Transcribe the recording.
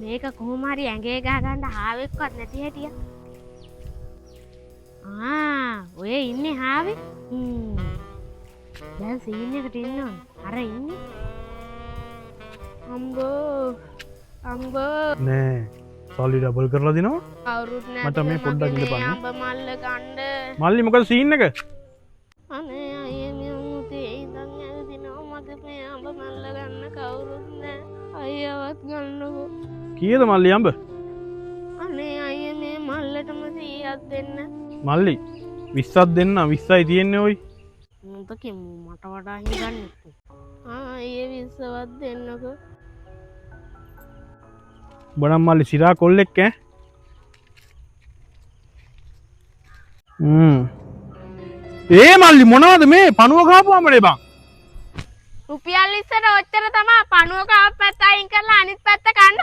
මේක කොහොම හරි ඇඟේ ගහ ගන්න හාවෙක්වත් නැති හැටිය. ආ ඔය ඉන්නේ හාවේ. දැන් සීන් එකට ඉන්න ඕන. අර ඉන්නේ. අම්බෝ අම්බෝ. නෑ සල්ලි ඩබල් කරලා දෙනවා. කවුරුත් නෑ. මට මේ පොඩ්ඩක් ඉඳපන්. අඹ මල්ල ගන්න. මල්ලි මොකද සීන් එක? අනේ අයියේ මේ උතේ ඉඳන් ඇවිදිනවා, මට මේ අඹ මල්ල ගන්න කවුරුත් නෑ. අයියවත් ගන්නකෝ. කීයද මල්ලි අඹ? අනේ අයියේ මේ මල්ලටම 100ක් දෙන්න. මල්ලි 20ක් දෙන්න, 20යි තියෙන්නේ ඔයි. මුන්ට කිමු මට වඩා හිඟන්නේ. ආ අයියේ 20වත් දෙන්නකෝ. උඹ නම් මල්ලි සිරා කොල්ලෙක් ඈ. ඒ මල්ලි මොනවද මේ පණුව ගහපුවාමනේ බං? රුපියල් 20ට ඔච්චර තමා. පණුව කව පැත්ත අයින් කරලා අනිත් පැත්ත කන්න.